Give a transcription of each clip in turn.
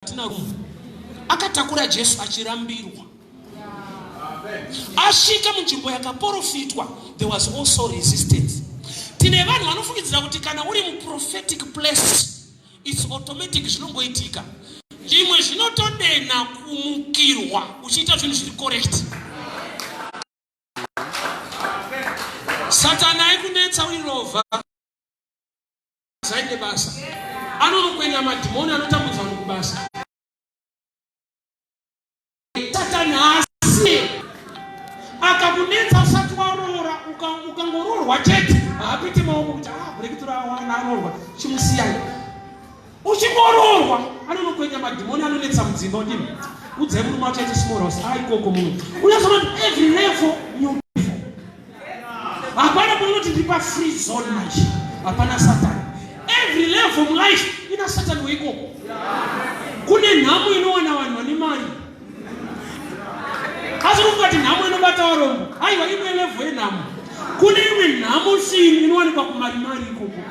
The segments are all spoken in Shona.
Hatina room. Akatakura Jesu achirambirwa. Asvika munzvimbo yakaporofitwa, there was also resistance. Tine vanhu vanofungidzira kuti kana uri muprophetic place it's automatic zvinongoitika. Imwe zvinotodena kumukirwa uchiita zvinhu zviri correct. Satani aikunetsa uri rovha. Zaine basa anonokwenya madhimoni anotambudza vanhu kubasa. Tata nhasi akakunetsa usati waroora, ukangoroorwa chete haapite maoko kuti ah breakthrough awana aroorwa, chimusiyai. Uchingoroorwa anonokwenya madhimoni anonetsa mudzimba udini udzai murume wacho aite small house ah ikoko muno unozoona kuti every level new level. Hapana paunoti ndiri pafree zone manje, hapana satani. Every level mulife ina satani weikoko. Kune nhamo inowana vanhu vane mari, asi uri nhamo inobata varombo. Aiwa, imwe level yenhamo. Kune imwe nhamo svinu inowanikwa kumarimari ikoko.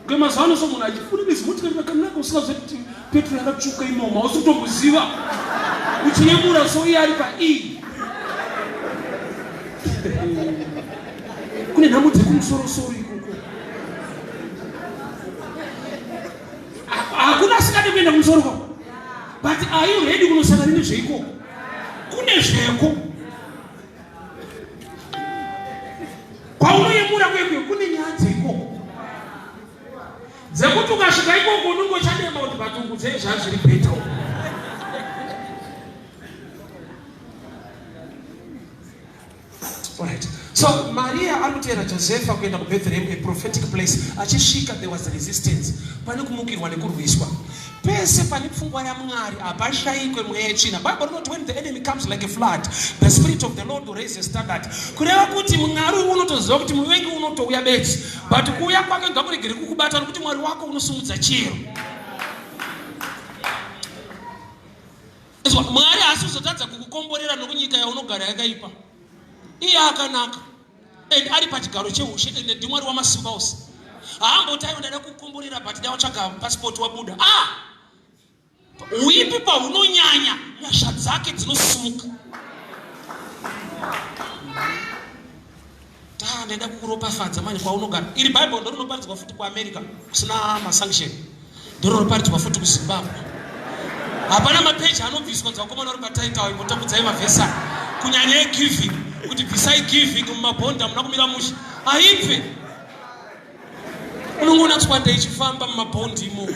Kwemazuva ano so munhu achifuna nezimotikari rakanaka usingazive kuti petro yakatsvuka imomo hausi kutomboziva uchiyemura so iye ari pa e kune nhamo dzekumusorosoro ikoko hakuna asingade kuenda kumusoro kwako but are you ready kunosangana nezveikoko kune zveko Kwaunoyemura kwekwe kune nyaya dzeikoko dzekuti ukasvika ikoko unenge uchademba kuti vatungudzei zvazviri beta uko. Alright. So Maria ari kuteera Josefa kuenda kuBethlehem, a prophetic place. Achisvika there was resistance. Pane kumukirwa nekurwiswa. Pese pane pfungwa yaMwari hapashaikwe mweya yetsvina. Bible rinoti when the enemy comes like a flood, the spirit of the Lord will raise a standard. Kureva kuti Mwari unotoziva kuti muvengi unotouya bedzi, but kuuya kwake ngakuregere kukubata nokuti Mwari wako unosimudza chero. Mwari haasi kuzotadza kukukomborera nokunyika yaunogara yakaipa. Iye akanaka. And ari pachigaro cheushe and ndimwari wamasimba ose. Haamboti aiwa ndada kukukomborera but dai watsvaga passport wabuda. Ah! Uipi pahunonyanya nyasha dzake dzinosimuka. Ah, ndaida kukuropafadza manje kwaunogara. Iri Bible ndorinoparidzwa futi kuAmerica kusina masanction. Ndorinoparidzwa futi kuZimbabwe. Hapana mapeji anobviswa dzakomana uri pataita imbotambudzai mavhesi aya. Kunyanya egiving kuti bvisai giving mumabhondi hamuna kumira mushe. Haibve. Unongoona tswanda ichifamba mumabhondi imomo.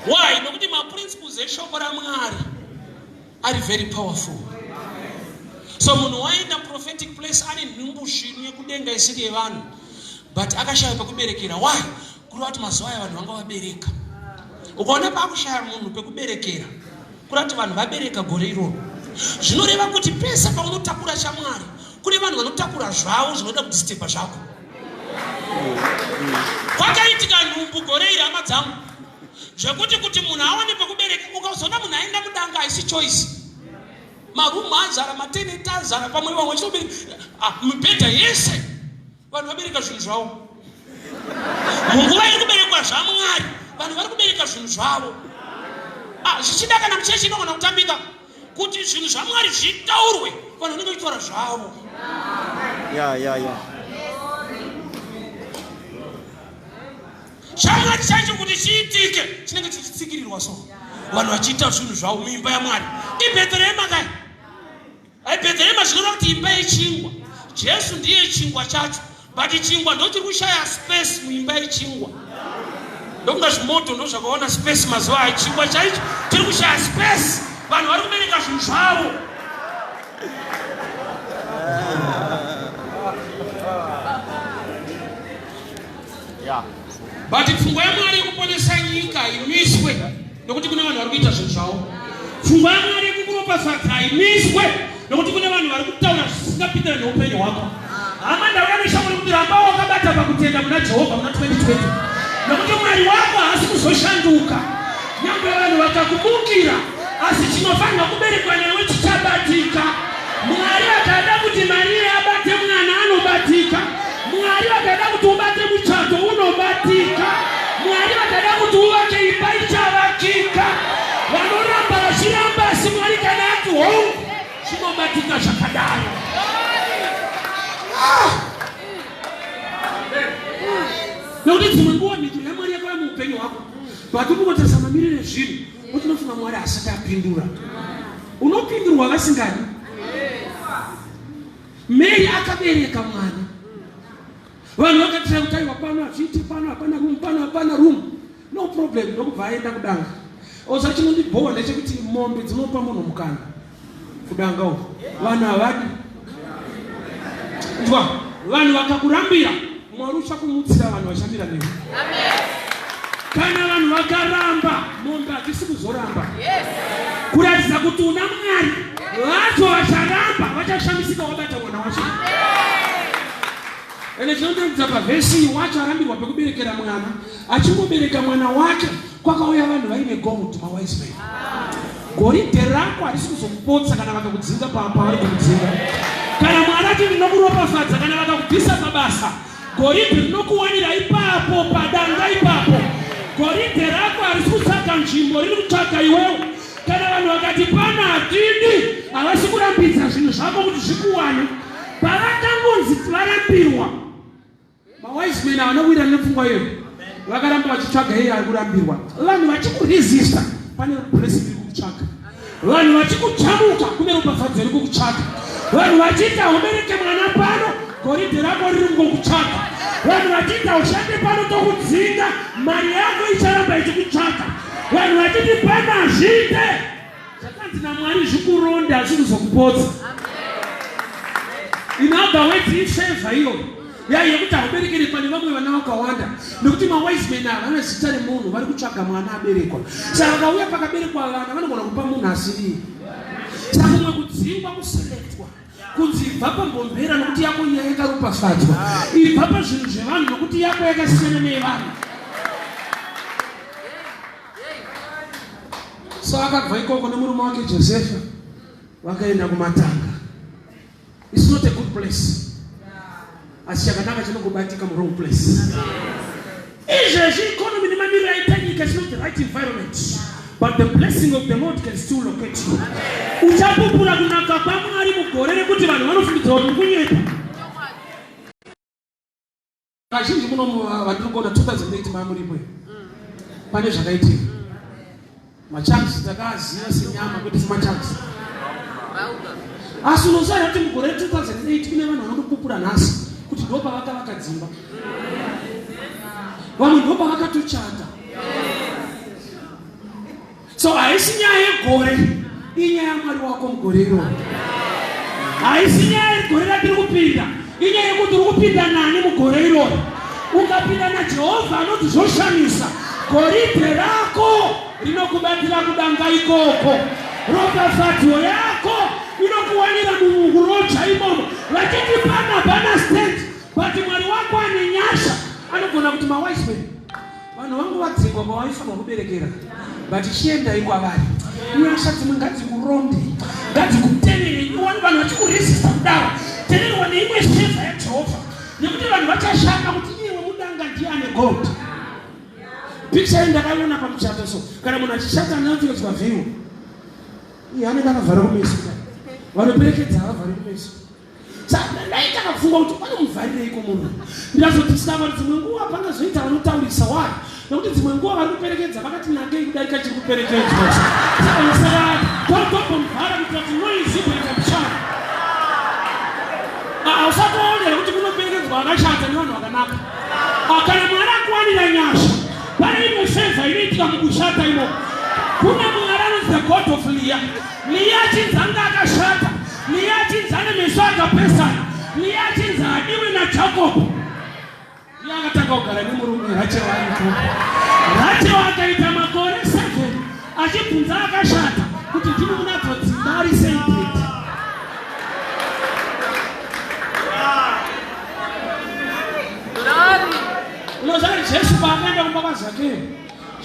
Why? Nokuti maprinciples eshoko raMwari ari very powerful. So munhu waenda prophetic place ane nhumbu svinu yekudenga isiri yevanhu but akashaya pekuberekera. Why? Kureva kuti mazuva aya vanhu vanga vabereka. Ukaona pakushaya munhu pekuberekera kureva kuti vanhu vabereka gore iroro. Zvinoreva kuti pese paunotakura chaMwari kune vanhu vanotakura zvavo zvinoda kudisturba zvako. Kwakaitika nhumbu gore iri hama dzangu zvekuti kuti munhu awane pekubereka ukazoona munhu aenda mudanga haisi choice. Marumu azara, mateneti azara, pamwe vamwe vachitobereka ah, mibhedha yese vanhu vabereka zvinhu zvavo. Munguva iri kuberekwa zvaMwari vanhu vari kubereka zvinhu zvavo. Ah, zvichida kana muchechi inogona kutambika kuti zvinhu zvaMwari zvitaurwe vanhu vanenge vachitaura zvavo. Ya, ya, ya. Chamwari chacho kuti chiitike chinenge chichitsikirirwa so vanhu vachiita zvinhu zvavo muimba yaMwari. IBhetherehema kai? IBhetherehema zvinoreva kuti imba yechingwa. Jesu ndiye chingwa chacho, but chingwa ndochiri kushaya space muimba yechingwa. Ndokunga zvimoto ndozvakaona space mazuva aya, chingwa chaicho chiri kushaya space, vanhu vari kubereka zvinhu zvavo. Yeah. But pfungwa yaMwari yekuponesa nyika imiswe nokuti kune vanhu vari kuita zvinhu zvavo. Pfungwa yaMwari yekukuropafadza imiswe nokuti kune vanhu vari kutaura zvisingapindira neupenyu hwako. Hama, ndauya neshoko rekuti ramba wakabata pakutenda muna Jehovha muna 2020 nokuti Mwari wako haasi kuzoshanduka nyangwe vanhu vakakumukira. Asi chinofanirwa kuberekwa newe chichabatika. Mwari akada kuti Mariya abate mwana, anobatika. Mwari vakada kuti ubate muchato, unobatika. Mwari vakada kuti uvake imba, ichavakika. Vanoramba vachiramba, asi Mwari kana ati hongu, chinobatika zvakadaro. Ah! Nekuti dzimwe nguva mhinduro yaMwari yakauya muupenyu hwako, but unongotarisa mamiriro ezvinhu, kuti unofunga Mwari asati apindura. Unopindurwa vasingadi. Mary akabereka mwana, vanhu vakatira kuti aiwa, pano hazviiti, pano hapana room, pano hapana room. No problem, ndokubva aenda kudanga. Oza chinondibhowa ndechekuti mombe dzinopa munhu mukana kudanga uku, vanhu havadi. Nzwa, vanhu vakakurambira, Mwari uchakumutsira vanhu vachamira newe. Kana vanhu vakaramba, mombe hadzisi kuzoramba. Kuratidza kuti una Mwari, vacho vacharamba vachashamisika wabata mwana wacho. Ende chinondiratidza pavhesi iyi, wacho arambirwa pekuberekera mwana, achingobereka mwana wake, kwakauya vanhu vaine gold, mawise men. Goridhe rako harisi kuzokupotsa kana vakakudzinga pavari kukudzinga. Kana Mwari ati ndinokuropafadza, kana vakakubvisa pabasa, goridhe rinokuwanira ipapo padanga ipapo. Goridhe rako harisi kutsvaga nzvimbo, riri kutsvaga iwewe. Kana vanhu vakati pana hatidi, havasi kurambidza zvinhu zvako kuti zvikuwane. Pavakangonzi varambirwa, mawise men havana kuwirana nepfungwa iyoyo, vakaramba vachitsvaga iye ari kurambirwa. Vanhu vachikuresista, pane blessing iri kukutsvaga. Vanhu vachikuchamuka, kune ropafadzo iri kukutsvaga. Vanhu vachiita ubereke mwana pano, goridhe rako riri kungokutsvaga. Vanhu vachiita ushande pano, tokudzinga, mari yako icharamba ichikutsvaga. Vanhu vachiti pano hazviite, zvakanzi naMwari zvikuronda, asi kuzokupotsa. In other words, ifavor iyo ya yekuti hauberekere pane vamwe vana vakawanda, nekuti mawise men ava vane zita remunhu, vari kutsvaga mwana aberekwa. Saka vakauya pakaberekwa vana, vanogona kupa munhu asiriye. Saka kumwe kudzingwa kuselectwa, kunzi ibva pambombera nokuti yako nyaya yakaropafadzwa, ibva pazvinhu zvevanhu nokuti yako yakasiyana neyevanhu. So akabva ikoko nemurume wake Josefa, vakaenda kumatanga. It's not a good place, asi chakanaka chinongobatika muwrong place. Izvezvi economy nemamiriro aita nyika, it's not the right environment, but the blessing of the Lord can still locate you. Uchapupura kunaka kwaMwari mugore rekuti vanhu vanofungidzira kuti kunyepa. Kazhinji muno vandiri kuona 2008 mamuripo, pane zvakaitika. Machanks takaziva senyama, kwete semachanks. Asi unoziva kuti mugore re2008 kune vanhu vanotopupura nhasi kuti ndo pavakavaka dzimba, vamwe ndo pavakatochata. So haisi nyaya yegore, inyaya yaMwari wako mugore iroro. Haisi nyaya yegore ratiri kupinda, inyaya yekuti uri kupinda nani mugore iroro. Ukapinda naJehovha anoti zvoshamisa, goridhe rako rinokubatira kudanga ikoko, ropafadzo yako inokuwanira mumukuroja imomo. Vachiti pana pana stand, but Mwari wako ane nyasha, anogona kuti mawise men, vanhu vangu vadzingwa kwavaifanirwa kuberekera, but chiendai kwavari. Nyasha dzimwe ngadzikuronde, ngadzikutevere. Iwani vanhu vachikuresista kudaro, teverwa neimwe favour yaJehovha, nekuti vanhu vachashanda kuti iye wemudanga ndiye ane gold. Picture iyi ndakaiona pamuchato. So kana munhu achishata anopfekedzwa vheiwo, iye anenge akavhara kumeso, vanoperekedza havavhari kumeso. Saka ndaita kakufunga kuti vanomuvharireiko munhu. Ndikazodiscover kuti dzimwe nguva pangazoita vanotaurisa. Why? Nekuti dzimwe nguva vari kuperekedza vakati nakei kudarika chiri kuperekedzwa. Saka totombomuvhara kuitira kuti noise igoita mushana. Hausatoonera kuti kunoperekedzwa vakashata nevanhu vakanaka. Kana Mwari akuwanira nyasha, pane imwe favour inoitika mukushata imomo. Kuna Mwari anonzi the God of Leah. Leah achinzi anga akashata, Leah achinzi ane meso akapesana, Leah achinzi adiwe naJacob, iye akatanga kugara nemurume Rachel aripo. Rachel akaita makore 7 achibvunza akashata kuti ndimi munadzo dzimba, ari sei daddy? Unoziva kuti Jesu paakaenda kumba kwaZakeyo,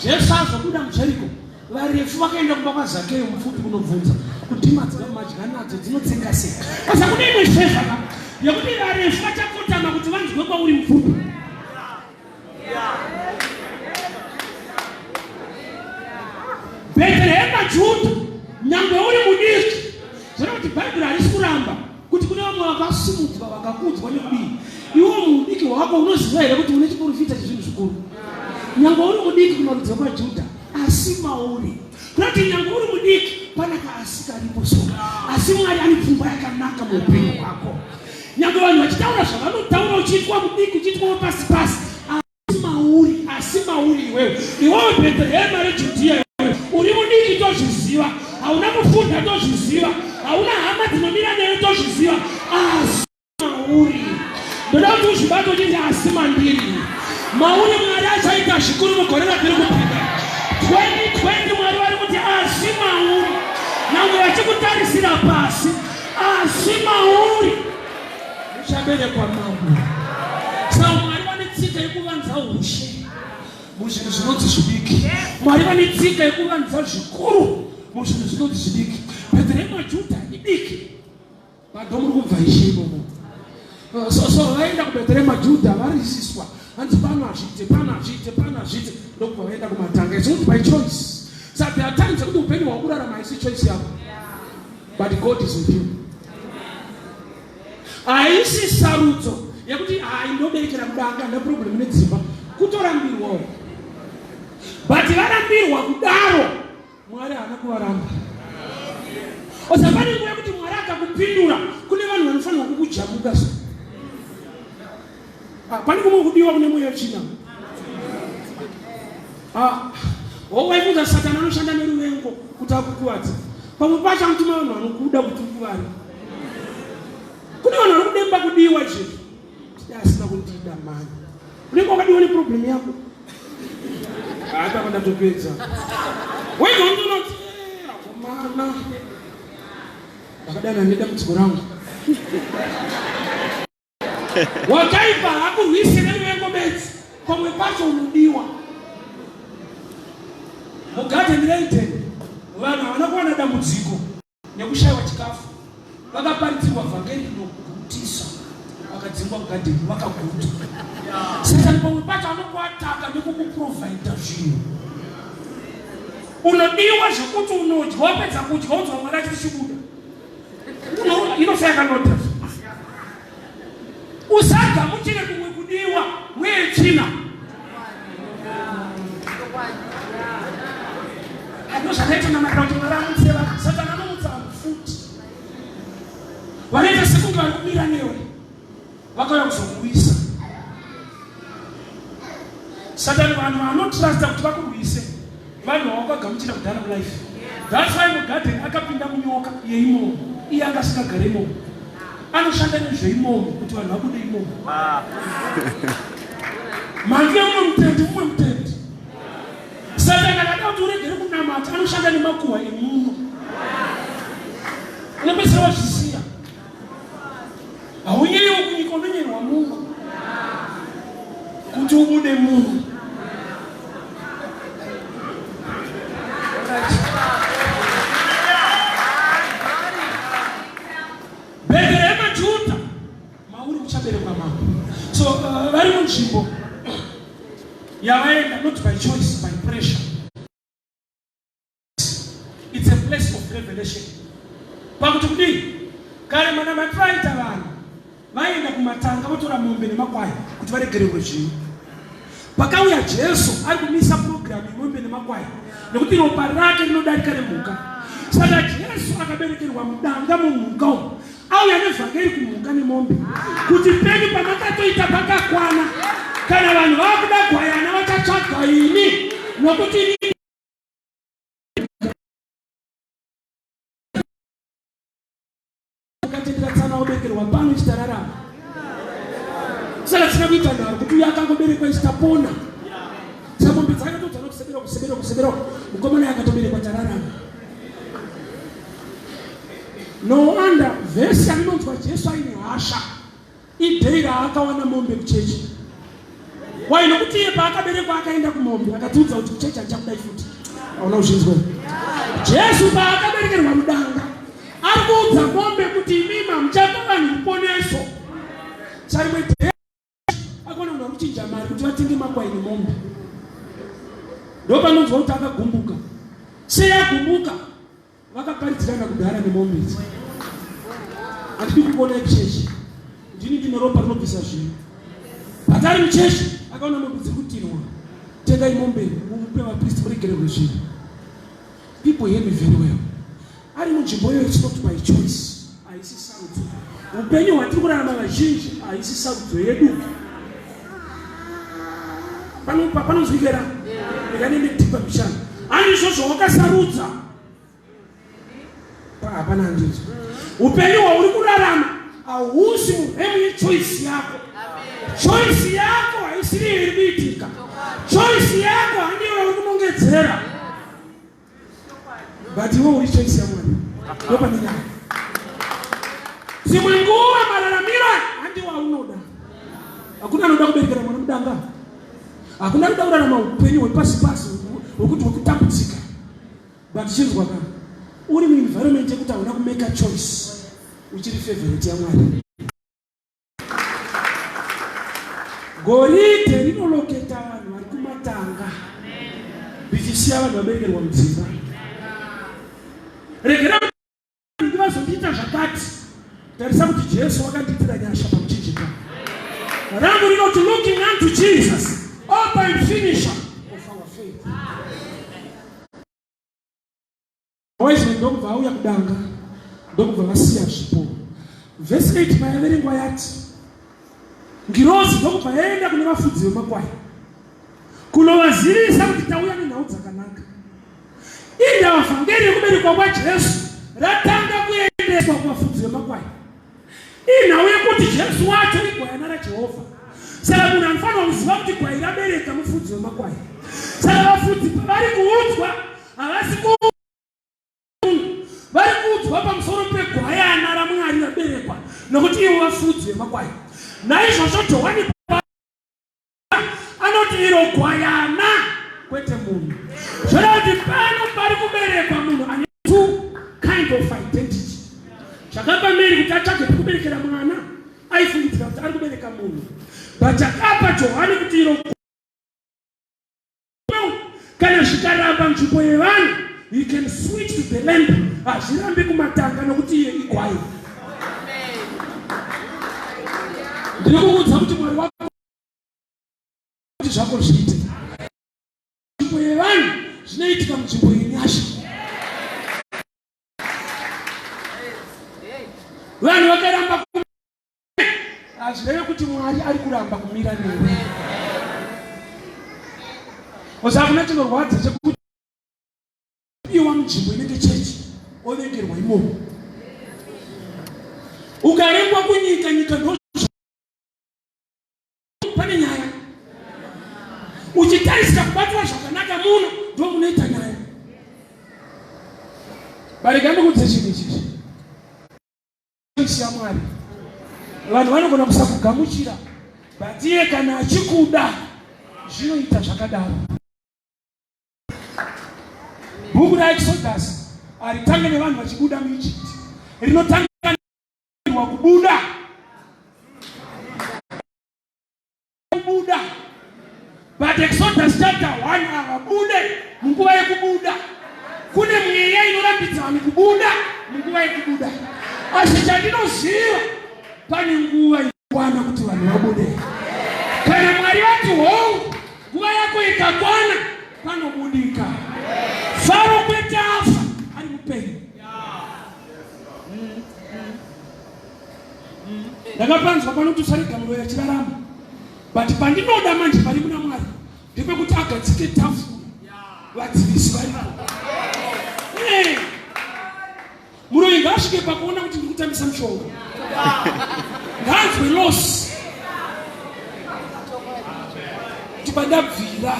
Jesu azobuda muJeriko. Varefu vakaenda kumba kwaZakeyo mupfupi kunobvunza kuti madya nadzo dzinotsenga sei. Saka kune imwe fevha ka yekuti varefu vachakotama kuti vanzwe kwauri mupfupi. Bhetrehema Judha, nyangwe uri mudiki, zvino kuti Bhaibheri harisi kuramba kuti kune vamwe vakasimudzwa vakakudzwa nekudii. Iwe mudiki hwako unoziva here kuti une chiprofita chezvinhu zvikuru? Nyangwe uri mudiki kumarudzi ekwaJudha, asi mauri kunoti nyangwe uri mudiki pana kaasi karipo so, asi Mwari ane pfungwa yakanaka muupenyu hwako. Nyangwe vanhu vachitaura zvavanotaura, uchiitwa mudiki, uchiitwa wepasi pasi, asi mauri, asi mauri iwewe, iwewe Bhetrehema reJudhiya, iwewe uri mudiki, tozviziva, hauna kufunda, tozviziva, hauna hama dzinomira newe, tozviziva, asi mauri ndoda kuti uzvibate uchiti asi mandiri, mauri Mwari achaita zvikuru mugore ratiri kupinda 2020. Mwari vari kuti asi mauri, nyangwe vachikutarisira pasi, asi mauri muchaberekwa mambo. Saka Mwari vane tsika yekuvanza ushe muzvinhu zvinonzi zvidiki. Mwari vane tsika yekuvanza zvikuru muzvinhu zvinonzi zvidiki. Bhetrehema Judha idiki, bado muri kubva ishe imomo. So vaenda kuBhetrehema Judha varisiswa, hanzi pano hazviite, pano hazviite, pano hazviite, ndokubva vaenda kumatanga. It's not by choice. Saka there are times ekuti upenyu hwakurarama haisi choice yako, but God is with you. Haisi sarudzo yekuti hai ndoberekera mudanga, nda problem nedzimba, kutorambirwawo. But varambirwa kudaro, Mwari haana kuvaramba. Osa pane nguva yekuti Mwari akakupindura, kune vanhu vanofanirwa kukujamuka so. Pane kumwe kudiwa kune mweya tsvina. Waifunza Satani anoshanda neruvengo kuti akukuvadze. Pamwe pacho anotuma vanhu vanokuda kuti ukuvare. Kune vanhu vari kudemba kudiwa izvezvi. Tida asina kundida mani. Unenge wakadiwa neproblem yako. Hata ndatopedza. Wega unonoti akomana. Ndakadana nedambudziko rangu. Wakaipa hakurwise neruvengo bedzi, pamwe pacho unodiwa. Mugadheni reEdeni vanhu havana kuwana dambudziko nekushayiwa chikafu, vakaparidzirwa vhangeri rinogutisa, vakadzingwa mugadheni vakaguta. Satani pamwe pacho anokuataka nekukuprovhaidha zvinhu. Unodiwa zvekuti unodya, wapedza kudya unzwa Mwari achiti chibuda. Inofa yakanota. Usagamuchire kumwe kudiwa mwechina. Ndozvakaita namatira kuti Mwari amutse vanhu. Satani anomutsa vanhu futi. Vanoita sekunge vari kumira newe, vakauya kuzokuwisa. Satani vanhu vanotrusta kuti vakurwise, vanhu vawakagamuchira kudhara mulife. That's why mugarden akapinda munyoka yeimomo, iye anga asingagare imomo. Anoshanda nezveimomo kuti vanhu vabude imomo. Mhandu yemumwe mutendi, mumwe mutendi. Satani akada kuti uregere kunamata, anoshanda nemakuhwa emuno. Unopedzisira wazvisiya. Haunyeriwo kunyika, unonyerwa muno kuti ubude muno. Bhetrehema Judha, mauri kuchaberekwa mambo. So vari munzvimbo yavaenda not by choice, by pressure. It's a place of revelation. Pakuti kudii? Kare manamatiro aita vanhu vaienda kumatanga votora mombe nemakwai kuti varegererwe zvivi. Pakauya Jesu ari kumisa purogiramu yemombe nemakwai nekuti ropa rake rinodarika remhuka. Saka Jesu akaberekerwa mudanga mumhuka umu, auya nevhangeri kumhuka nemombe kuti penyu pamakatoita pakakwana. Kana vanhu vakuda gwayana vachatsvaga ini, nokuti ini ukatendera tsana waberekerwa pano ichitararama. Saka tisina kuita nharo kuti uyo akangoberekwa ichitapona. Saka mombe dzakatodzana kusebera kusebera kusebera, mukomana akatoberekwa tararama. No wonder vhesi yainonzwa Jesu aine hasha idhei raakawana mombe kuchechi. Why? Nokuti iye paakaberekwa akaenda kumombe akatiudza kuti kuchechi handichakudai futi. Hauna kuzvinzwa? Jesu paakaberekerwa mudanga, ari kuudza mombe kuti imimi hamuchapa vanhu ruponeso. Sarimwe akaona munhu ari kuchinja mari kuti vatenge makwai nemombe. Ndopanonzwa kuti akagumbuka. Sei agumbuka? Vakaparidzirana kudhara nemombe idzi. Handidi kukuonai kuchechi. Ndini ndine ropa rinobvisa zvivi. But ari muchechi akaona mombe dziri kutinwa. Tengai mombe mupe vapristi muregererwe zvivi. People hear me very well. Ari munzvimbo iyoyo it's not by choice. Haisi sarudzo. Upenyu hwatiri kurarama vazhinji haisi sarudzo yedu. Panonzwikera? Ndikanende deeper mbichana. Handizvo zvawakasarudza. Hapana handizvo. Upenyu hwauri kurarama hausi muremu yechoice yako. Choice yako haisiriyo iri kuitika. Choice yako handiyo yauri kunongedzera. But iwe uri choice yaMwari. Ndopane nyaya. Dzimwe nguva mararamiro handiwo aunoda. Hakuna anoda kuberekera mwana mudanga. Hakuna anoda kurarama upenyu hwepasi pasi hwekuti hwekutambudzika. But chinzwa ka, uri muenvironment yekuti hauna kumake choice, uchiri favorite yaMwari. Goridhe rinoloketa vanhu vari kumatanga richisiya vanhu vaberekerwa mudzimba. Regera ndivazondiita zvakati. Tarisa kuti Jesu wakandiitira nyasha pamuchinjikwa. Rangu rinoti looking unto Jesus, author and finisher of our faith. Wise ndokubva auya kudanga ndokubva vasiya zvipo. Vhesi 8 payaverengwa yati ngirozi ndokubva yaenda kune vafudzi vemakwai kunovazivisa kuti tauya nenhau dzakanaka. Indava vhangeri yekuberekwa kwaJesu ratanga kuendeswa kuvafudzi vemakwai. Inhau yekuti Jesu wacho igwayana raJehovha. Saka munhu anofanira kuziva kuti gwai rabereka mufudzi wemakwai. Saka vafudzi pavari kuudzwa havasi ku vari kuudzwa pamusoro pegwayana raMwari raberekwa nokuti ivo vafudzi vemakwai. Naizvozvo Johani anoti iro gwayana kwete munhu. Zvoreva kuti pano pari kuberekwa munhu ane two kind of identity. Zvakapa Mary kuti atsvage pekuberekera mwana aifungidzira kuti ari kubereka munhu, but chakapa Johani kuti iro kana zvikaramba nzvimbo yevanhu he can switch to the lamp hazvirambi kumatanga nokuti iye igwai. Ndiri kukuudza kuti Mwari wako kuti zvako zviite. Nzvimbo yevanhu zvinoitika munzvimbo yenyasha. Vanhu vakaramba hazvireve kuti Mwari ari kuramba kumira newe. Oza hakuna chinorwadza chekuti iwa munzvimbo inenge chechi ovengerwa imomo. Ukarengwa kunyika nyika ndo pane nyaya. Uchitarisira kubatwa zvakanaka muno ndo munoita nyaya. Barega ndikudze chinhu ichichi. Mwari vanhu vanogona kusakugamuchira but iye kana achikuda zvinoita zvakadaro. Bhuku raExodus haritange nevanhu vachibuda muEgypt, rinotanga kubuda kubuda but Exodus chapter 1 havabude munguva yekubuda. Kune mweya inorambidza vanhu kubuda munguva yekubuda, asi chandinoziva pane nguva ikwana kuti vanhu vabude. Kana Mwari vati hongu, nguva yako ikakwana panobudika. Faro kwete afa ari mupenyu. Ndakapanzwa pano kuti usarega muroyi achirarama, but pandinoda manje pari muna Mwari ndepekuti agadzike tafura vadzivisi varipo. Hey, muroyi ngaasvike pakuona kuti ndiri kutambisa mushonga, ngaanzwe loss kuti pandabvira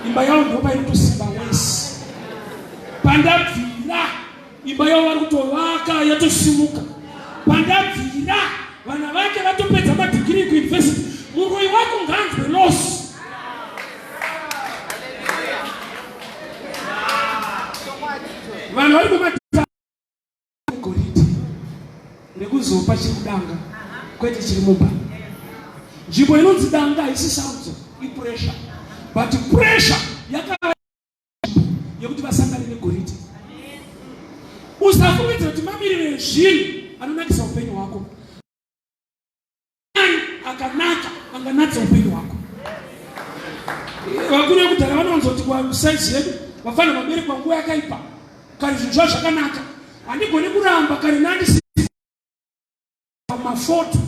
imba yavo ndopainotosimba wese, pandabvira imba yavo vari kutovaka yatosimuka, pandabvira vana vake vatopedza madhigiri kuyunivhesiti. Muroyi wako ngaanzwe loss. Vanhu vari kumatare goridhe rekuzopa chiri kudanga kwete chiri mumba. Nzvimbo inonzi danga haisi sarudzo, ipressure, but pressure yakava yekuti vasangane negoridhe. Usafungidzira kuti mamiriro ezvinhu anonakisa upenyu hwako. Akanaka anganatsa upenyu hwako. Vakuru vekudhara vanowanzoti kwasaizi yedu vafana vaberekwa nguva yakaipa kare zvinhu zvavo zvakanaka. Handigoni kuramba kare nandisi mafoto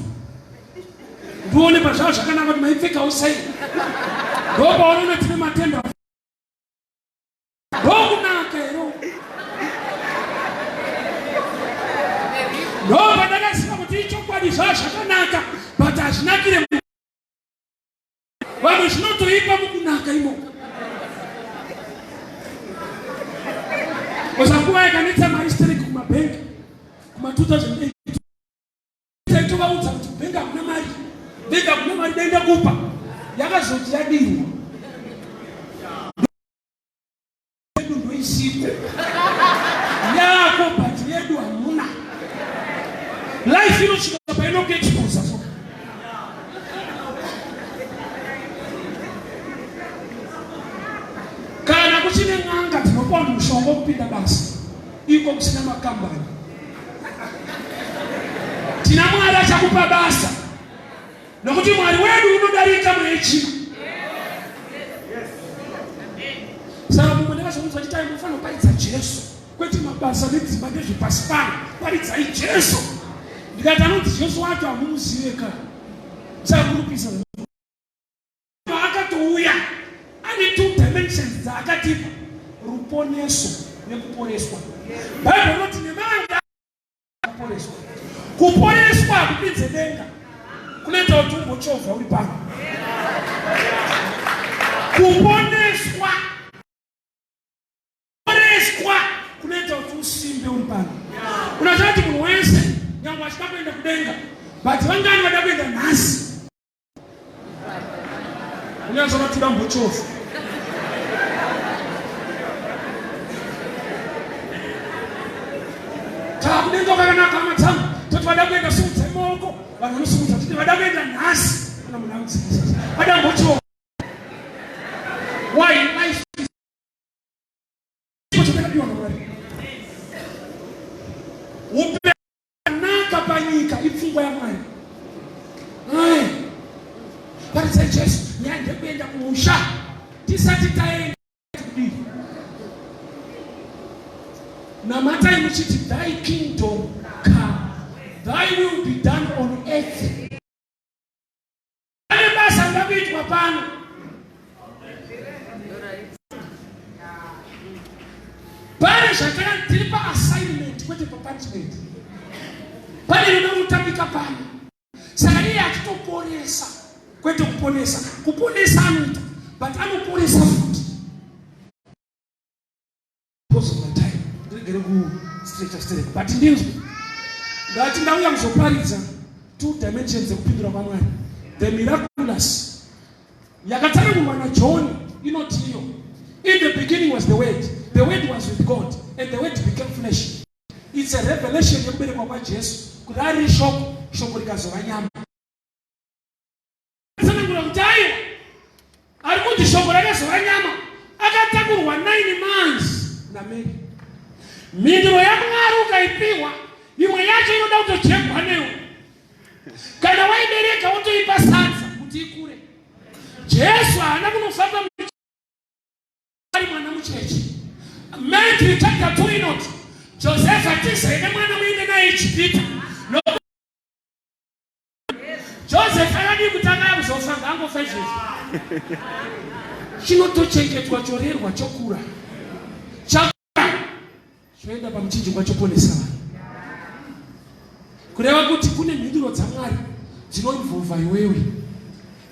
ndione pazvavo zvakanaka kuti maipfekawo sei ndopaonoona tine matenda ndokunaka here ndopandakaziva kuti ichokwadi zvaa zvakanaka but hazvinakire vamwe zvinotoipa mukunaka imomo. Kosa nguva yakanetsa mari stereki kumabhengi kuma 2008 taitovaudza kuti bhengi hakuna mari, bhengi hakuna mari, dai ndakupa. Yakazoti yadirwa yedu ndoisiko yako but yedu hamuna. Life inosvika painokuexposa so kana kuchine n'anga dzinopa vanhu mushonga wekupinda basa iko kusina makambani tina Mwari achakupa basa nokuti Mwari wedu unodarika muechina. Saka mumwe ndakazomuudza kuti tai munofanira kuparidza Jesu kwete mabasa nedzimba ndezvepasi pano, paridzai Jesu. Ndikati anonzi Jesu wacho hamumuzive ka, saka muripisa akatouya ane two dimensions dzaakatipa, ruponeso nekuporeswa. Bhaibheri rinoti nemanga kuporeswa. Kuporeswa hakupinze denga, kunoita kuti umbochovha uri pano. Kuponeswa kuporeswa kunoita kuti usimbe uri pano. Unoziva kuti munhu wese nyangwe achida kuenda kudenga, but vangani vada kuenda nhasi? Unyanzwa vatuda mbochofu. Takudenga kwakanaka hama dzangu, toti vada kuenda simudza maoko, vanhu vanosimudza titi vada kuenda nhasi, kana munhu anodzivisa vada mbochofu. Why life is chatakapiwa naMwari. Upe Naka panyika ipfungwa yaMwari. Paridzai Jesu, nyaya ndekuenda kumusha tisati taenda kudii. Namatai muchiti thy kingdom come, thy will be done on earth. Pane basa rinoda kuitwa pano. Pane zvataka tiri paassignment kwete papunishment. Pane rinoda kutambika pano. Saka iye achitoporesa kwete kuponesa. Kuponesa anoita but anoporesa futi. Because of my time ndiregere kustretcha sterek but ndinzwe ndati ndauya kuzoparidza two dimensions dzekupindura kwaMwari. The miraculous yakatsanangurwa naJohn inoti iyo in the beginning was the word, the word was with God and the word became flesh. It's a revelation yekuberekwa kwaJesu kuti ari shoko, shoko rikazova nyama. Tsanangura kuti aiwa ari kunzi shoko rakazova nyama akatakurwa 9 months naMary. Mhinduro yaMwari ukaipiwa imwe yacho inoda kutojegwa newe. Kana waibereka wotoipa sadza kuti ikure. Jesu haana kunofamba ari mwana mucheche. Matthew chapter 2 inoti Josefa tizai nemwana muende naye Ijipita. Joseph akadii kutanga akuzofa ngaangofa izvezvi. Chinotochengetwa chorerwa chokura. Chakura choenda pamuchinjikwa choponesa vanhu. Kureva kuti kune mhinduro dzaMwari dzinoinvolva iwewe.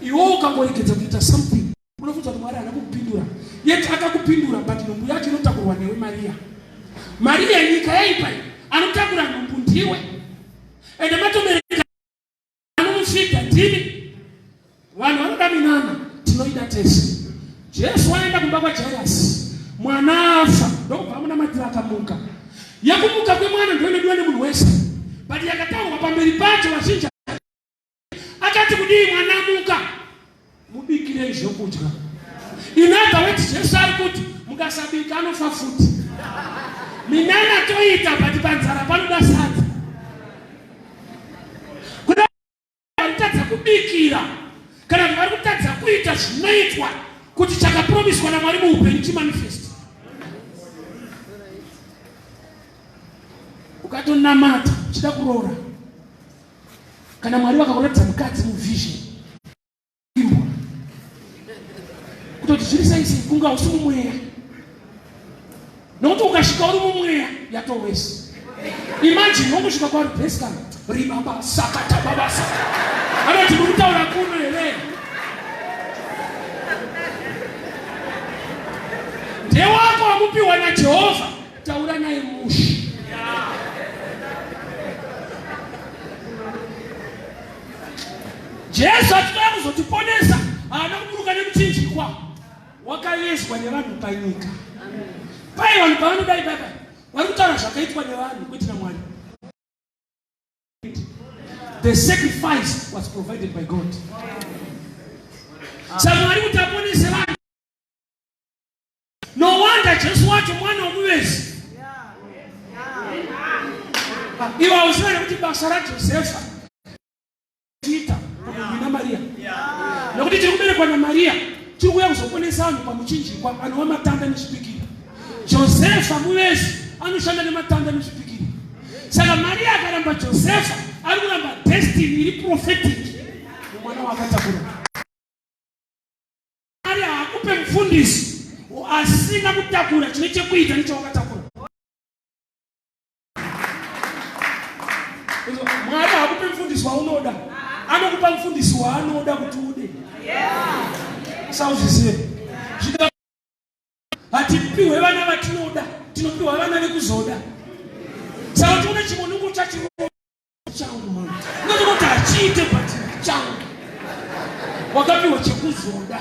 Iwe ukangoregedza kuita something unofunza kuti Mwari haana kukupindura. Yet akakupindura but nhumbu yacho inotakurwa newe Maria. Maria nyika yaipa iyi anotakura nhumbu ndiwe. Ende matobereka anomufidha ndimi. Vanhu vanoda minana tinoida tese. Jesu waenda kumba kwaJairus mwana afa ndokubva amunamatira akamuka. Yekumuka kwemwana ndiyo inodiwa nemunhu wese, but yakataurwa pamberi pacho vazhinji akati kudii? Mwana muka, mubikirei zvokudya. In other words, Jesu ari kuti mukasabika anofa futi. Minana toita, but panzara panoda sadza. Kuda vari kutadza kubikira kana kuti vari kutadza kuita zvinoitwa kuti chakapromiswa naMwari muupenyu chimanifest. Ukatonamata uchida kuroora, kana Mwari vakakuratidza mukadzi muvision, imbwa kutoti zviri sei sei, kunge hausi mumweya, nokuti ukasvika uri mumweya yatowesi. Imagine wongosvika kwauri bheskan ribaba sakata baba saka anoti muri kutaura kuno here? Ndewako wamupiwa naJehovha, taura naye mushe. Jesu achitouya kuzotiponesa haana kuburuka nemuchinjikwa wakavezwa nevanhu panyika. Pai vanhu pavanodai pai pai vari kutaura zvakaitwa nevanhu, kwete naMwari. The sacrifice was provided by God. Saka Mwari kuti aponese vanhu, no wonder Jesu wacho mwana womuvezi. Iwe hauziva here kuti basa raJosefa chiita kuna Maria? Nokuti tiri kuberekwa naMaria, tiri kuuya kuzoponesa vanhu pamuchinjikwa anova matanda nezvipikiri. Josefa muvezi, anoshanda nematanda nezvipikiri. Saka Maria akaramba Josefa, ari kuramba destiny iri prophetic mumwana waakatakura. Mwari haakupe mufundisi asina kutakura chine chekuita nechawakatakura. Mwari haakupe mufundisi waunoda, anokupa mufundisi waanoda kuti ude. Sauzvizive, hatipiwe vana vatinoda, tinopiwa vana vekuzoda. Saka tione chimunungu chachi changu mama, ndotokuti hachiite, but changu wakapiwa chekuzoda.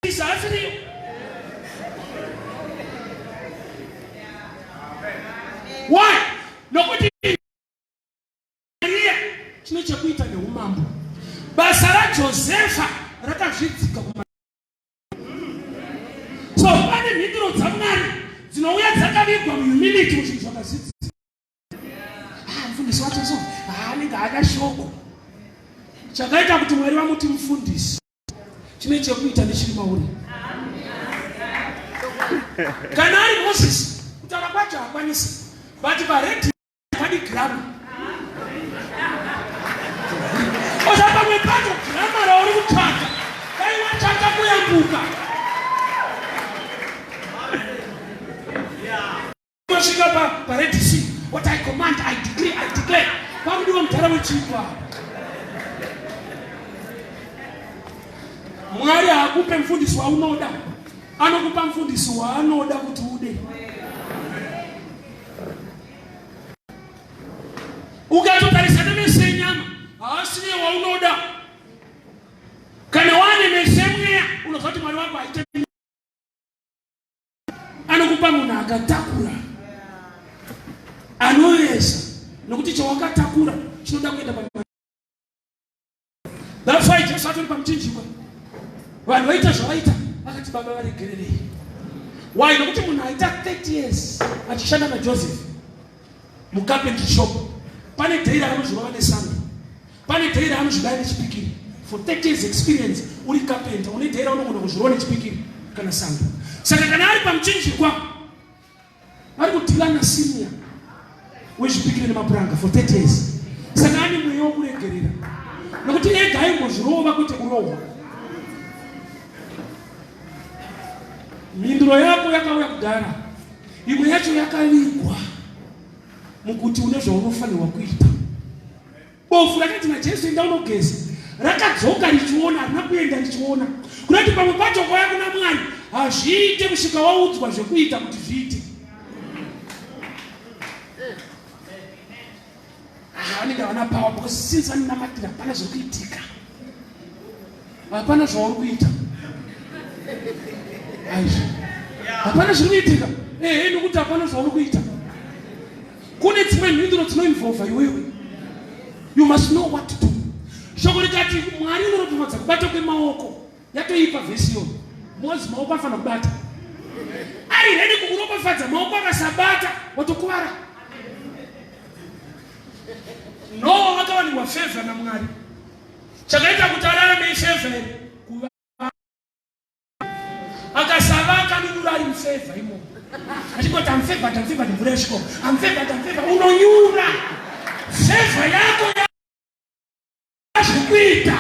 Isasiriyo. Why? Nokuti Maria chine chekuita neumambo. Basa raJosefa rakazvidzika kuma. So pane mhinduro dzaMwari dzinouya dzakavigwa muhumility, muzvinhu zvakazidzika. Ah, mufundisi wacho so haanenge haada shoko. Chakaita kuti Mwari vamuti mufundisi chine chekuita nechiri mauri. Kana ari Moses, kutaura kwacho haakwanisi, but paredhi padi grama oza pamwe pacho grama rauri kutsvaga dai watsvaka kuyambuka Kusvika pa paRed Sea, what I command, I decree, I declare. Pakudiwa mudhara wechikwa. Mwari haakupe mufundisi waunoda, anokupa mufundisi waanoda kuti ude. Ukatotarisa nemeso enyama, haasiriye waunoda. Kana wane meso emweya, unoziva kuti Mwari wako haite, anokupa munhu akatakura anovesa, nokuti chawakatakura chinoda kuenda pa. That's why Jesu atori pamuchinjikwa, vanhu vaita zvavaita, vakati, "Baba, varegererei." Why? Nokuti munhu aita 30 years achishanda naJoseph mucarpentry shop, pane day raanozvirova nesando, pane day raanozvibaya nechipikiri. For 30 years experience uri carpenter, une day raunogona kuzvirova nechipikiri kana sando. Saka kana ari pamuchinjikwa, vari kudeala nasenior wezvipikiri nemapuranga for 30 years, saka ane mweya wokuregerera, nokuti ega aimbozvirova kwete kurohwa. Mhinduro yako yakauya kudhara, imwe yacho yakavigwa mukuti une zvaunofanirwa kuita. Bofu rakati naJesu, "Enda unogeza," rakadzoka richiona, harina kuenda richiona. Kunoti pamwe pacho kwaya kuna Mwari hazviite kusvika waudzwa zvekuita kuti zviite. Vanenge havana power because since vanonamatira hapana zvekuitika, hapana zvauri kuita, aizvo hapana zviri kuitika. Ehe, nokuti hapana zvauri kuita. Kune dzimwe mhinduro dzinoinvolva iwewe. You must know what to do. Shoko rikati Mwari unoropafadza kubata kwemaoko. Yatoipa vhesi iyoyo. Mozi maoko anofanira kubata. Ari ready kukuropafadza maoko akasabata watokuvara. Noa akawanirwa favor naMwari. Chakaita kuti ararame ifavor here? Kuva akasavaka anonyura ari mufavor imomo. Achingoti I'm favored, I'm favored, mvura yasvika. I'm favored, I'm favored. Unonyura. Favor yako zvekuita.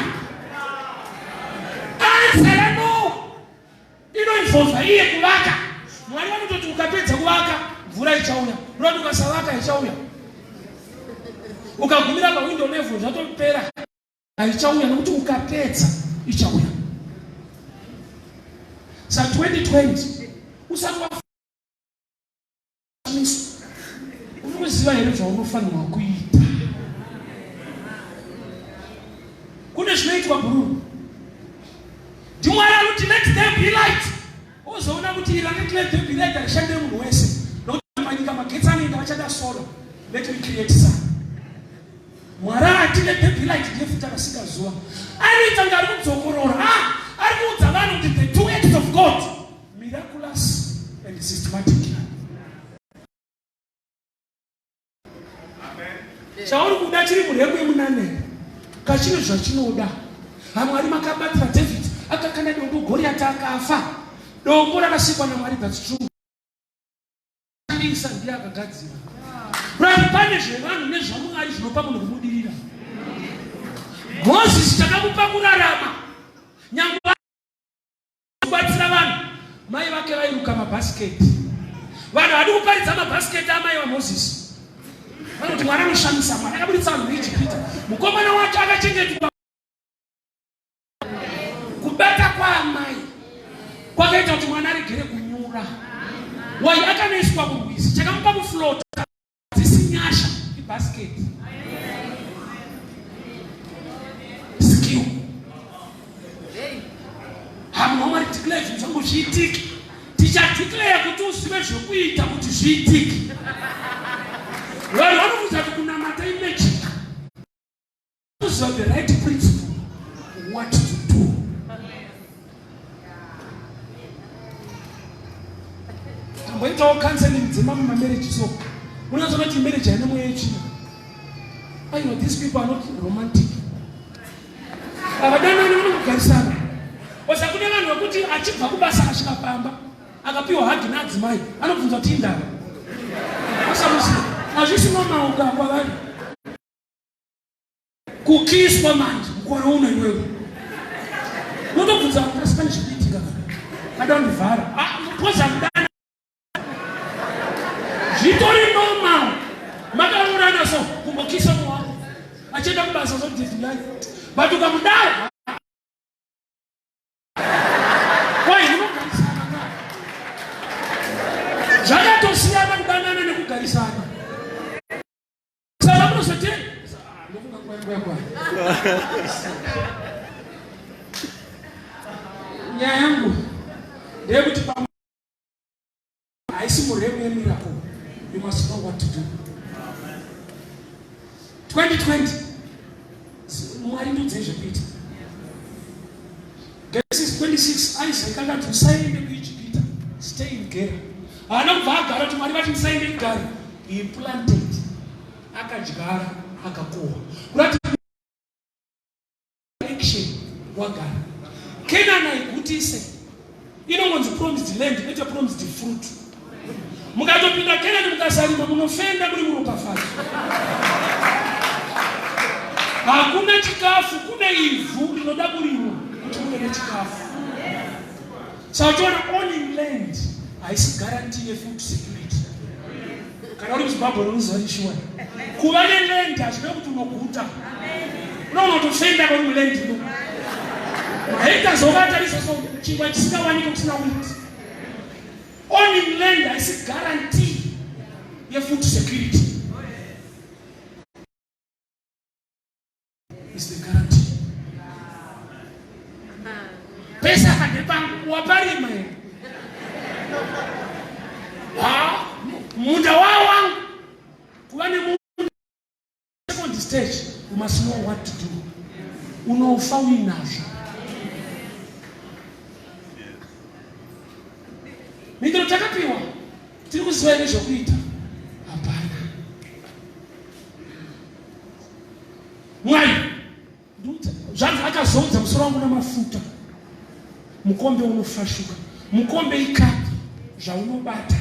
Answer yaNoa inoinvolva iye kuvaka. Mwari vanototi ukapedza kuvaka mvura ichauya, unoti ukasavaka ichauya. Ukagumira pawindow level zvatopera, haichauya nokuti ukapedza ichauya. Sa 2020 usati wafamisa, unoziva here zvaunofanirwa kuita? Kune zvinoitwa bhururu. NdiMwari anoti let there be light. Ozoona kuti iri rakati let there be light harishandire munhu wese. Nokuti panyika magetsi anoenda vachada solar. Let me create sun. Mwari ati let there be light ndiye futi akasika zuva. Anoita kunge ari kudzokorora. Ah, ari kuudza vanhu kuti the two acts of God, miraculous and systematic. Chauri kuda chiri muremu yemunane kachine zvachinoda. HaMwari makabatira David akakanda dombo Goriati akafa. Dombo rakasikwa naMwari, that's true. Shandisa ndiye akagadzira. Right, pane zvevanhu nezvaMwari zvinopa munhu kubudirira. Moses chakamupa kurarama nyangwe kubatsira vanhu. Mai vake vairuka mabhasiketi. Vanhu havadi kuparidza mabhasiketi amai vaMoses. Vanoti Mwari anoshamisa, Mwari akaburitsa vanhu muIjipita. Mukomana wacho akachengetwa. Kubata kwaamai kwakaita kuti mwana aregere kunyura. Wai akanoiswa murwizi, chakamupa kuflota dzisi nyasha ibhasiketi. Skill. Hamuna Mwari declare zvinhu zvangu zviitike. Tichadeclare kuti uzive zvekuita kuti zviitike. Vanhu vanobvunza kuti kunamata imagic. Kuziva the right principle what to do. Tamboitawo counseling dzemamwe mamarriage so unozoona kuti marriage haina mweya yetsvina. Aiwa, these people are not romantic. Havadanani, vanogarisana. Osa kune vanhu vekuti achibva kubasa akasvika pamba akapiwa hagi naadzimai anobvunza kuti indava. Asamuziva. Hazvisi normal kwavari. Kukiswa manje mukore uno iwewe unotobvunza asi pane zvikuitika ada kundivhara because akudana zvitori normal makaroorana so kumbokisa muwako achienda kubasa so dating life but ukamudaro Why munogarisana ka? Zvakatosiyana kudanana nekugarisana. Saka munozoti ndofunga nguva yangu yakwana. Nyaya yangu ndeyekuti haisi muremu yemiracle. You must know what to do. 2020 Mwari ndiudzei zvekuita. Genesis 26 Isaac akati usaende kuIjipita, stay in Gera. Haana kubva agara kuti Mwari vati musaende kugara. He planted, akadyara, akakohwa. Kurati action wagara. Canaan haigutise. Inongonzi promised land kwete promised fruit. Mukatopinda Canaan mukasarima munofenda muri muropafadzo. Hakuna chikafu, kune ivhu rinoda kurimwa kuti muve nechikafu. Saka uchiona owning land haisi guarantee yefood security. Kana uri muZimbabwe unoziva ishuwa. Kuva neland hazvirevi kuti unoguta. Unoona kutofenda uri muland ino. Mahectares wakatarisa so chingwa chisingawaniki kusina wheat. Owning land haisi guarantee yefood security. Is the guarantee. Pesa apa ndepangu waparima here? Munda wao wangu kuva nemunda second stage you must know what to do. Unofa uinazvo. Mhinduro takapiwa tiri kuziva here zvekuita? Hapana. Mwari zvanzi akazoudza musoro wangu namafuta, mukombe unofashuka, mukombe ikapu zvaunobata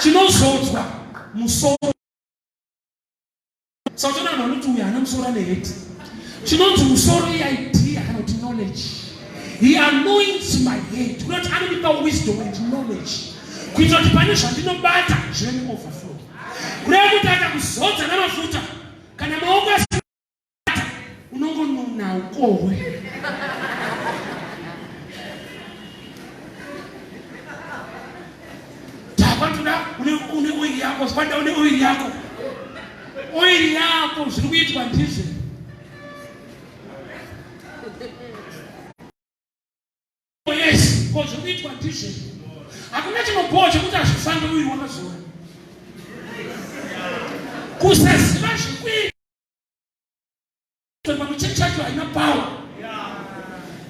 chinozodzwa musoro. Saka utoona vanhu vanoti uyu haana musoro ane heti. Chinonzi musoro iidea kana kuti knowledge. He anoints my head. Kunoti anondipa wisdom and knowledge. Kuitira kuti pane zvandinobata zvive neoverflow. Kureva kuti akakuzodza namafuta kana maoko asina unongonuna ukohwe. Takwatoda une oil yako, kwanda une oil yako. Oil yako zviri kuitwa ndizvo. Yes, ko zviri kuitwa ndizvo. Hakuna chinobhowa chekuti hazvifambe uyu wakazora. Kusaziva zvikuitwa pamwe chechi yacho haina power.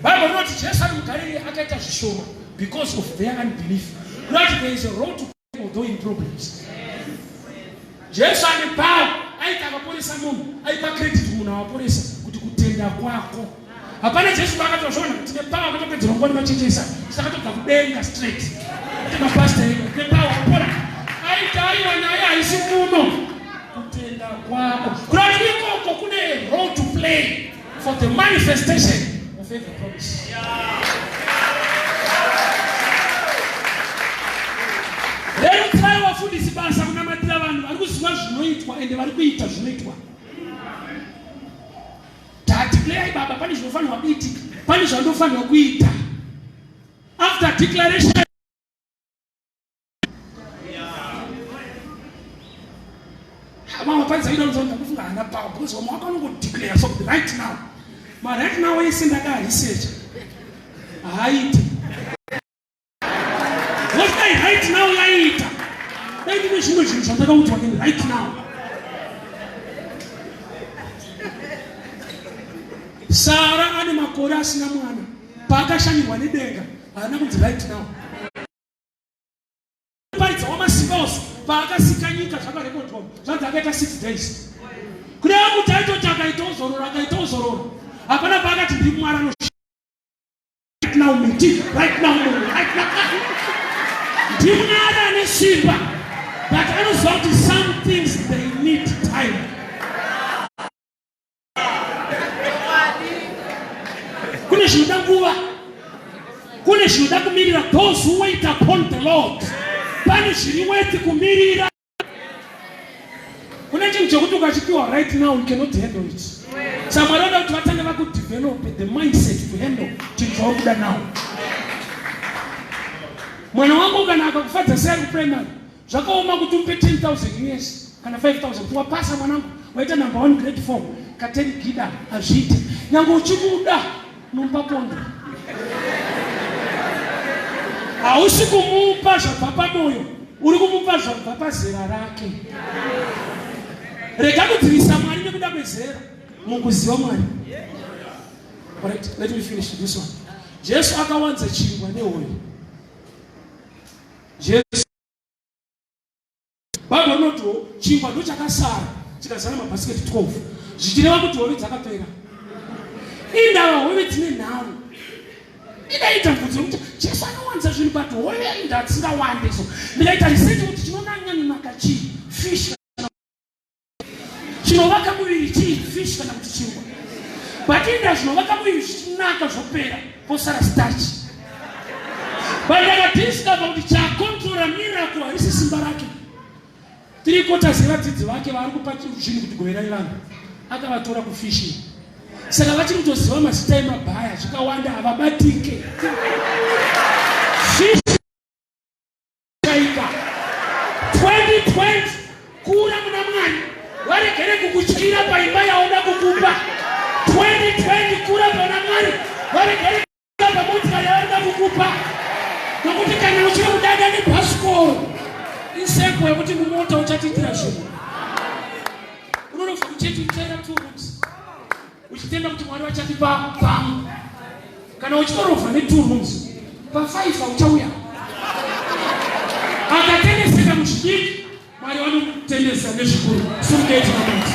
Bible rinoti Jesu ari muGalilee akaita zvishoma because of their unbelief. Not there is a road to although in problems. Jesu ane power aiti akaporesa munhu aipa credit kumunhu awaporesa kuti kutenda kwako. Hapana Jesu paakatozviona kuti tine power akatopedzera nguva nemachechesa takatobva kudenga straight. Kuti mapastor edu tine power kupora. Aiti aiwa nyaya haisi muno kutenda kwako. Kurati ikoko kune role to play for the manifestation of every promise. Rerutsai vafundisi basa kunamatira vanhu vari kuziva zvinoitwa ende vari kuita zvinoitwa. Tadeclare baba pane zvinofanirwa kuitika, pane zvandofanirwa kuita. After declaration vamwe vaparidza kuita kunzwa ndakufunga hana power because vamwe wako anongodeclare so right now ma right now ese ndakaresearcha haaite because dai right now yaiita dai ndine zvimwe zvinhu zvandakaudzwa neni right now. Sara ane makore asina mwana paakashanyirwa nedenga haana kunzi right now. Paridza wamasimba ose paakasika nyika zvakarekodwa zvanzi akaita 6 days kureva kuti aitoti akaita ozorora akaita ozorora hapana paakati ndiri mwari ano right now miti right now munhu right now ndimwari ane simba but anoziva kuti some things they need time. Kune zvinoda nguva, kune zvinoda kumirira. Those who wait upon the Lord, pane zviri worth kumirira. Kune chinhu chekuti ukachipiwa right now you cannot handle it. Saka Mwari vanoda kuti vatange vakudevelop the mindset to handle chinhu chauri kuda now. Mwana wangu kana akakufadza sei ari kuprimary, Zvakaoma kuti umupe 10,000 US kana 5,000 wapasa mwanangu waita number 1 grade 4 ka 10 gida hazviite nyange uchimuda unomupa pondo hausi kumupa zvabva pamoyo uri kumupa zvabva pazera rake. Rega kudzivisa Mwari nekuda kwezera mukuziva Mwari. Alright, let me finish this one. Jesu akawanza chingwa nehove. Jesu Bible rinoti chingwa ndochakasara chikazara mabhasiketi 12 zvichireva kuti hove dzakapera. Indava hove dzine nharo. Indaita mvunzo yekuti Jesu anowanza zvinhu but hove inda dzingawande so ndikaita research kuti chinonanyanyonaka chii fish chinovaka muviri chii fish kana kuti chingwa but inda zvinovaka muviri zvichinaka zvopera posara starch but ndakadiscover kuti chakontrora miracle harisi simba rake. Three quarters yevadzidzi vake vaari kupa zvinhu kuti goverai vanhu akavatora kufishing saka vachiri kutoziva mazita emabhaya zvikawanda havabatike. Fish Chaika 2020 kura muna Mwari varegere kukutyira paimba yaoda kukupa. 2020 kura muna Mwari varegere pamotikari yavarida kukupa, nokuti kana uchiri kudada nebhasikoro. Seko yekuti mumota uchatiitira zvinhu. Unonobva kuchechi uchaira 2 rooms, uchitenda kuti Mwari vachatipa pamwe. Kana uchitorovha ne2 rooms, pa5 uchauya. Akatendeseka muzvidiki, Mwari vanomutendesa nezvikuru. Sumudei tinamati.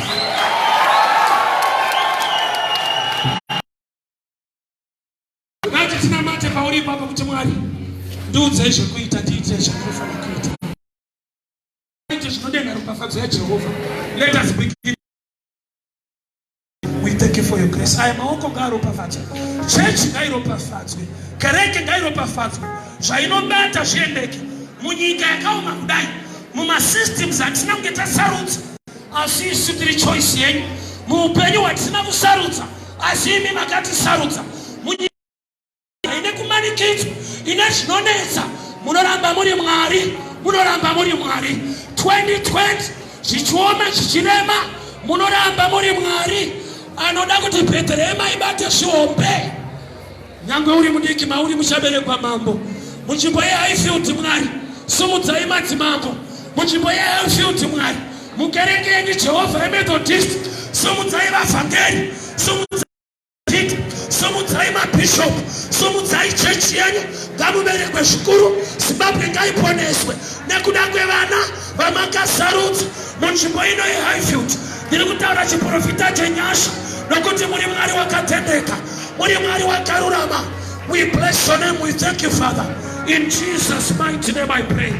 Ngati tinamate pauri ipapo kuti, Mwari, ndiudzei zvekuita, ndiite zvandinofanira kuita, ite zvinodenha ropafadzo yaJehovha. Let us begin. We thank you for your grace. Aya maoko ngaaropafadzwe, chechi ngairopafadzwe, kereke ngairopafadzwe, zvainobata zviendeke. Munyika yakaoma kudai, mumasystems atisina kunge tasarudza, asi isu tiri choice yenyu. Muupenyu hwatisina kusarudza, asi imi makatisarudza. Munyika ine kumanikidzwa, ine zvinonetsa, munoramba muri Mwari, munoramba muri Mwari. 2020 zvichioma, zvichirema, munoramba muri Mwari anoda kuti Bheterehema ibate zvihombe. Nyange uri mudiki, mauri muchaberekwa mambo. Munzvimbo yeHighfield, Mwari, sumudzai madzimambo. Munzvimbo yeHighfield, Mwari, mukereke yenyu Jehovha yeMethodist, sumudzai vavhangeri, sumudzai, sumudzai mabhishopu, sumudzai chechi yenyu. Ngamuberekwe zvikuru. Zimbabwe ngaiponeswe nekuda kwevana vamakasarudza munzvimbo ino yeHighfield. Ndiri kutaura chiprofita chenyasha nokuti muri Mwari wakatendeka, muri Mwari wakarurama. We bless your name. We thank you, Father. In Jesus' mighty name I pray.